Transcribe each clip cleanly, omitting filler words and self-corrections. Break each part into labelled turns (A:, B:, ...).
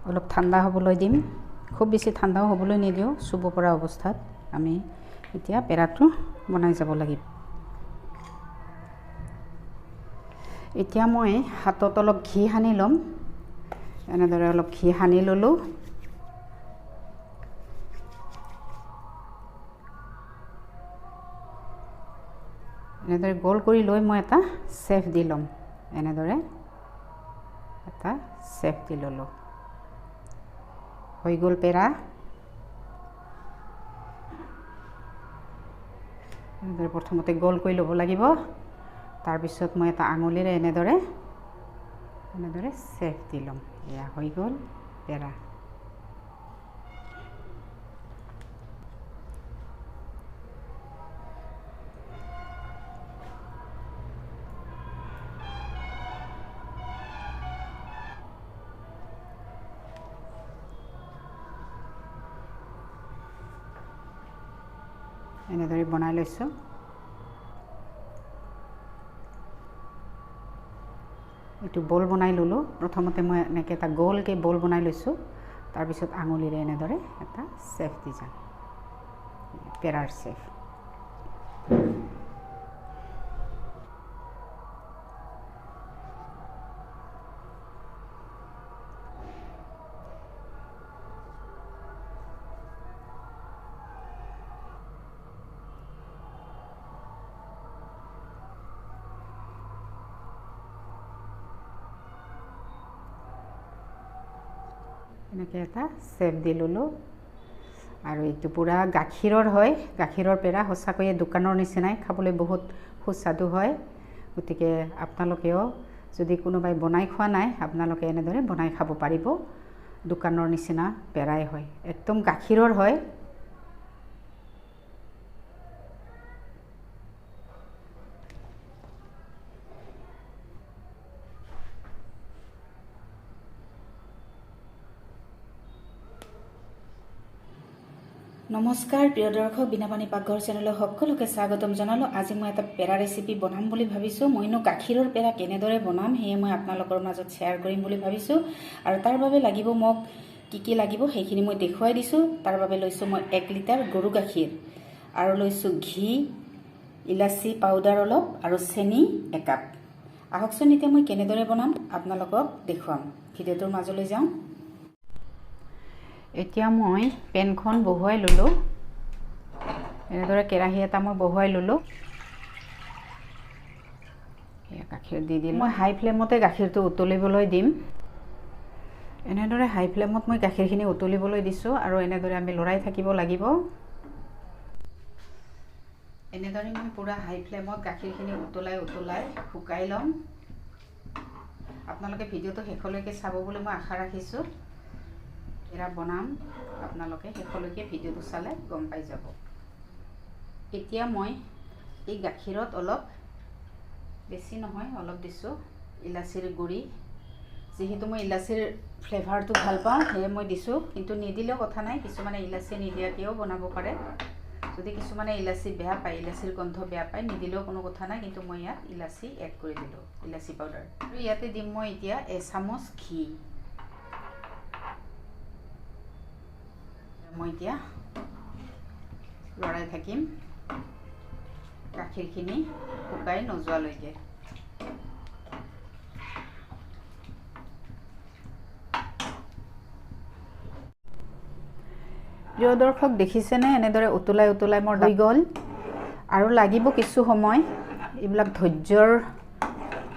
A: অলপ ঠাণ্ডা হ'বলৈ দিম, খুব বেছি ঠাণ্ডাও হ'বলৈ নিদিওঁ, চুব পৰা অৱস্থাত আমি এতিয়া পেৰাটো বনাই যাব লাগিব। এতিয়া মই হাতত অলপ ঘি সানি ল'ম। এনেদৰে অলপ ঘি সানি ল'লোঁ। এনেদৰে গোল কৰি লৈ মই এটা চেফ দি ল'ম। এনেদৰে এটা চেফ দি ল'লোঁ। হৈ গ'ল পেৰা। এনেদৰে প্ৰথমতে গোল কৰি ল'ব লাগিব। তাৰপিছত মই এটা আঙুলিৰে এনেদৰে এনেদৰে চেফ দি ল'ম। এয়া হৈ গ'ল পেৰা। এনেদৰে বনাই লৈছোঁ। এইটো বল বনাই ল'লোঁ। প্ৰথমতে মই এনেকৈ এটা গোলকৈ বল বনাই লৈছোঁ। তাৰপিছত আঙুলিৰে এনেদৰে এটা চেফ দি যাম, পেৰাৰ চেফ। এনেকৈ এটা চেপ দি ল'লোঁ। আৰু এইটো পূৰা গাখীৰৰ হয়, গাখীৰৰ পেৰা সঁচাকৈয়ে দোকানৰ নিচিনাই খাবলৈ বহুত সুস্বাদু হয়। গতিকে আপোনালোকেও যদি কোনোবাই বনাই খোৱা নাই, আপোনালোকে এনেদৰে বনাই খাব পাৰিব। দোকানৰ নিচিনা পেৰাই হয়, একদম গাখীৰৰ হয়। নমস্কাৰ প্ৰিয় দৰ্শক, বিনাপানী পাকঘৰ চেনেলৰ সকলোকে স্বাগতম জনালোঁ। আজি মই এটা পেৰা ৰেচিপি বনাম বুলি ভাবিছোঁ। মইনো গাখীৰৰ পেৰা কেনেদৰে বনাম সেয়ে মই আপোনালোকৰ মাজত শ্বেয়াৰ কৰিম বুলি ভাবিছোঁ। আৰু তাৰ বাবে লাগিব মোক কি কি লাগিব সেইখিনি মই দেখুৱাই দিছোঁ। তাৰ বাবে লৈছোঁ মই 1 লিটাৰ গৰু গাখীৰ, আৰু লৈছোঁ ঘি, ইলাচি পাউডাৰ অলপ, আৰু চেনি 1 কাপ। আহকচোন এতিয়া মই কেনেদৰে বনাম আপোনালোকক দেখুৱাম, ভিডিঅ'টোৰ মাজলৈ যাওঁ। এতিয়া মই পেনখন বহুৱাই ল'লোঁ। এনেদৰে কেৰাহী এটা মই বহুৱাই ল'লোঁ। গাখীৰ দি দিলোঁ। মই হাই ফ্লেমতে গাখীৰটো উতলিবলৈ দিম। এনেদৰে হাই ফ্লেমত মই গাখীৰখিনি উতলিবলৈ দিছোঁ আৰু এনেদৰে আমি লৰাই থাকিব লাগিব। এনেদৰে মই পূৰা হাই ফ্লেমত গাখীৰখিনি উতলাই উতলাই শুকাই ল'ম। আপোনালোকে ভিডিঅ'টো শেষলৈকে চাব বুলি মই আশা ৰাখিছোঁ। এৰা বনাম, আপোনালোকে শেষলৈকে ভিডিঅ'টো চালে গম পাই যাব। এতিয়া মই এই গাখীৰত অলপ, বেছি নহয় অলপ দিছোঁ ইলাচিৰ গুড়ি। যিহেতু মই ইলাচিৰ ফ্লেভাৰটো ভাল পাওঁ সেয়ে মই দিছোঁ, কিন্তু নিদিলেও কথা নাই। কিছুমানে ইলাচি নিদিয়াকৈও বনাব পাৰে। যদি কিছুমানে ইলাচি বেয়া পায়, ইলাচিৰ গোন্ধ বেয়া পায়, নিদিলেও কোনো কথা নাই। কিন্তু মই ইয়াত ইলাচি এড কৰি দিলোঁ, ইলাচি পাউডাৰ। আৰু ইয়াতে দিম মই এতিয়া 1 চামুচ ঘি। মই এতিয়া লৰাই থাকিম গাখীৰখিনি শুকাই নোযোৱালৈকে। প্ৰিয় দৰ্শক দেখিছেনে, এনেদৰে উতলাই উতলাই মোৰ হৈ গ'ল। আৰু লাগিব কিছু সময়। এইবিলাক ধৈৰ্যৰ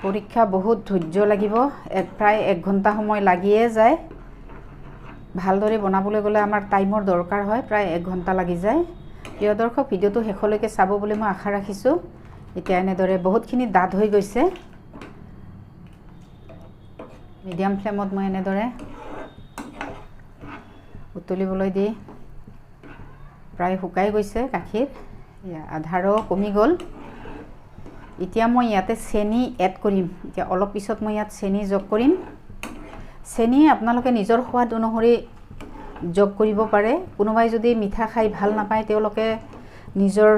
A: পৰীক্ষা, বহুত ধৈৰ্য লাগিব। প্ৰায় 1 ঘণ্টা সময় লাগিয়ে যায়। ভালদৰে বনাবলৈ গ'লে আমাৰ টাইমৰ দৰকাৰ হয়, প্ৰায় 1 ঘণ্টা লাগি যায়। প্ৰিয় দৰ্শক ভিডিঅ'টো শেষলৈকে চাব বুলি মই আশা ৰাখিছোঁ। এতিয়া এনেদৰে বহুতখিনি ডাঠ হৈ গৈছে। মিডিয়াম ফ্লেমত মই এনেদৰে উতলিবলৈ দি প্ৰায় শুকাই গৈছে গাখীৰ, আধাৰো কমি গ'ল। এতিয়া মই ইয়াতে চেনি এড কৰিম। এতিয়া অলপ পিছত মই ইয়াত চেনি যোগ কৰিম। চেনি আপোনালোকে নিজৰ সোৱাদ অনুসৰি যোগ কৰিব পাৰে। কোনোবাই যদি মিঠা খাই ভাল নাপায় তেওঁলোকে নিজৰ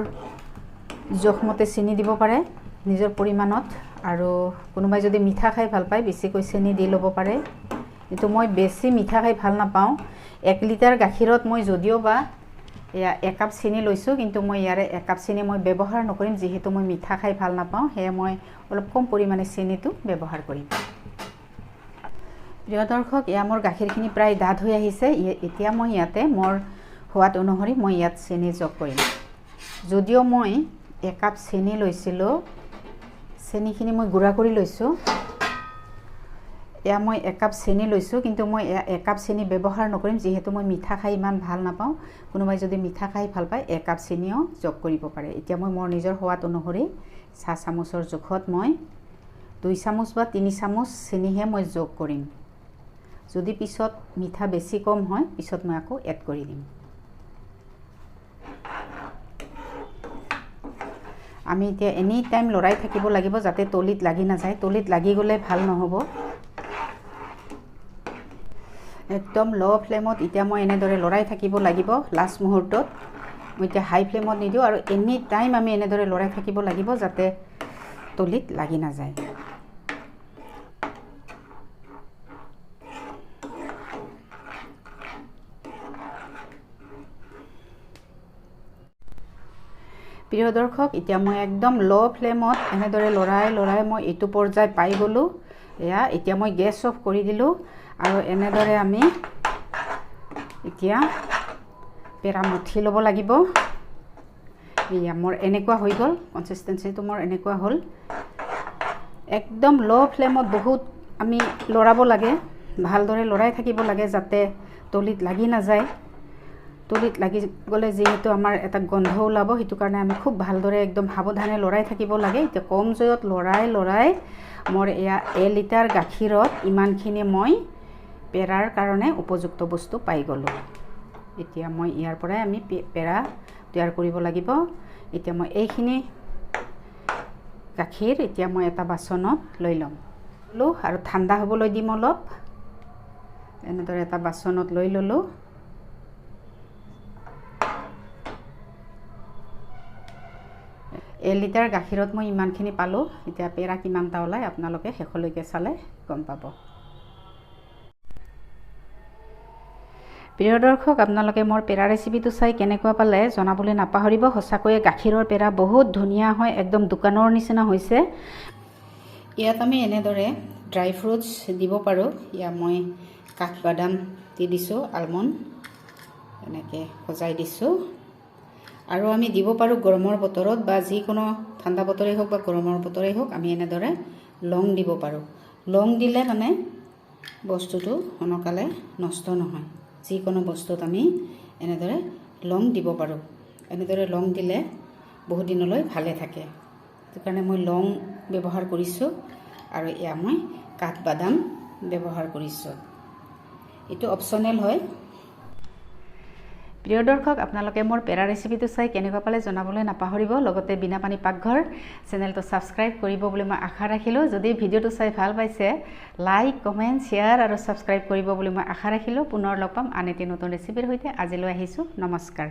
A: জোখমতে চেনি দিব পাৰে, নিজৰ পৰিমাণত। আৰু কোনোবাই যদি মিঠা খাই ভাল পায় বেছিকৈ চেনি দি ল'ব পাৰে। কিন্তু মই বেছি মিঠা খাই ভাল নাপাওঁ। 1 লিটাৰ গাখীৰত মই যদিও বা এয়া 1 কাপ চেনি লৈছোঁ, কিন্তু মই ইয়াৰে 1 কাপ চেনি মই ব্যৱহাৰ নকৰিম, যিহেতু মই মিঠা খাই ভাল নাপাওঁ, সেয়ে মই অলপ কম পৰিমাণে চেনিটো ব্যৱহাৰ কৰিম। প্ৰিয় দৰ্শক, এয়া মোৰ গাখীৰখিনি প্ৰায় ডাঠ হৈ আহিছে। এতিয়া মই ইয়াতে মোৰ সোৱাদ অনুসৰি মই ইয়াত চেনি যোগ কৰিম। যদিও মই 1 কাপ চেনি লৈছিলোঁ, চেনিখিনি মই গুড়া কৰি লৈছোঁ। এয়া মই 1 কাপ চেনি লৈছোঁ, কিন্তু মই 1 কাপ চেনি ব্যৱহাৰ নকৰিম, যিহেতু মই মিঠা খাই ইমান ভাল নাপাওঁ। কোনোবাই যদি মিঠা খাই ভাল পায় 1 কাপ চেনিও যোগ কৰিব পাৰে। এতিয়া মই মোৰ নিজৰ সোৱাদ অনুসৰি চাহ চামুচৰ জোখত মই 2 চামুচ বা 3 চামুচ চেনিহে মই যোগ কৰিম। যদি পিছত মিঠা বেছি কম হয় পিছত মই আকৌ এড কৰি দিম। আমি এতিয়া এনি টাইম লৰাই থাকিব লাগিব যাতে তলিত লাগি নাযায়। তলিত লাগি গ'লে ভাল নহ'ব। একদম ল' ফ্লেমত এতিয়া মই এনেদৰে লৰাই থাকিব লাগিব লাষ্ট মুহূৰ্তত। মই এতিয়া হাই ফ্লেমত নিদিওঁ আৰু এনি টাইম আমি এনেদৰে লৰাই থাকিব লাগিব যাতে তলিত লাগি নাযায়। প্ৰিয় দৰ্শক, এতিয়া মই একদম ল' ফ্লেমত এনেদৰে লৰাই লৰাই মই এইটো পৰ্যায় পাই গ'লোঁ। এয়া এতিয়া মই গেছ অফ কৰি দিলোঁ আৰু এনেদৰে আমি এতিয়া পেৰা মুঠি ল'ব লাগিব। এয়া মোৰ এনেকুৱা হৈ গ'ল, কনচিষ্টেঞ্চিটো মোৰ এনেকুৱা হ'ল। একদম ল' ফ্লেমত বহুত আমি লৰাব লাগে, ভালদৰে লৰাই থাকিব লাগে যাতে তলিত লাগি নাযায়। তলিত লাগি গ'লে যিহেতু আমাৰ এটা গন্ধ ওলাব, সেইটো কাৰণে আমি খুব ভালদৰে একদম সাৱধানে লৰাই থাকিব লাগে। এতিয়া কম জুইত লৰাই লৰাই মোৰ এয়া 1 লিটাৰ গাখীৰত ইমানখিনি মই পেৰাৰ কাৰণে উপযুক্ত বস্তু পাই গ'লোঁ। এতিয়া মই ইয়াৰ পৰাই আমি পেৰা তৈয়াৰ কৰিব লাগিব। এতিয়া মই এইখিনি গাখীৰ এতিয়া মই এটা বাচনত লৈ ল'ম আৰু ঠাণ্ডা হ'বলৈ দিম অলপ। এনেদৰে এটা বাচনত লৈ ল'লোঁ। 1 লিটাৰ গাখীৰত মই ইমানখিনি পালোঁ। এতিয়া পেৰা কিমানটা ওলায় আপোনালোকে শেষলৈকে চালে গম পাব। প্ৰিয় দৰ্শক, আপোনালোকে মোৰ পেৰা ৰেচিপিটো চাই কেনেকুৱা পালে জনাবলৈ নাপাহৰিব। সঁচাকৈয়ে গাখীৰৰ পেৰা বহুত ধুনীয়া হয়, একদম দোকানৰ নিচিনা হৈছে। ইয়াত আমি এনেদৰে ড্ৰাই ফ্ৰুটছ দিব পাৰোঁ। ইয়াত মই কাঠবাদাম দি দিছোঁ, আলমণ্ড এনেকৈ সজাই দিছোঁ। আৰু আমি দিব পাৰোঁ গৰমৰ বতৰত বা যিকোনো ঠাণ্ডা বতৰেই হওক বা গৰমৰ বতৰেই হওক, আমি এনেদৰে লং দিব পাৰোঁ। লং দিলে মানে বস্তুটো সোনকালে নষ্ট নহয়। যিকোনো বস্তুত আমি এনেদৰে লং দিব পাৰোঁ। এনেদৰে লং দিলে বহুত দিনলৈ ভালে থাকে, সেইটো কাৰণে মই লং ব্যৱহাৰ কৰিছোঁ। আৰু এয়া মই কাঠবাদাম ব্যৱহাৰ কৰিছোঁ, এইটো অপশ্যনেল হয়। প্ৰিয় দৰ্শক, আপোনালোকে মোৰ পেৰা ৰেচিপিটো চাই কেনেকুৱা পালে জনাবলৈ নাপাহৰিব। লগতে বিনাপানী পাকঘৰ চেনেলটো ছাবস্ক্ৰাইব কৰিব বুলি মই আশা ৰাখিলোঁ। যদি ভিডিঅ'টো চাই ভাল পাইছে লাইক, কমেণ্ট, শ্বেয়াৰ আৰু ছাবস্ক্ৰাইব কৰিব বুলি মই আশা ৰাখিলোঁ। পুনৰ লগ পাম আন এটি নতুন ৰেচিপিৰ সৈতে। আজিলৈ আহিছোঁ, নমস্কাৰ।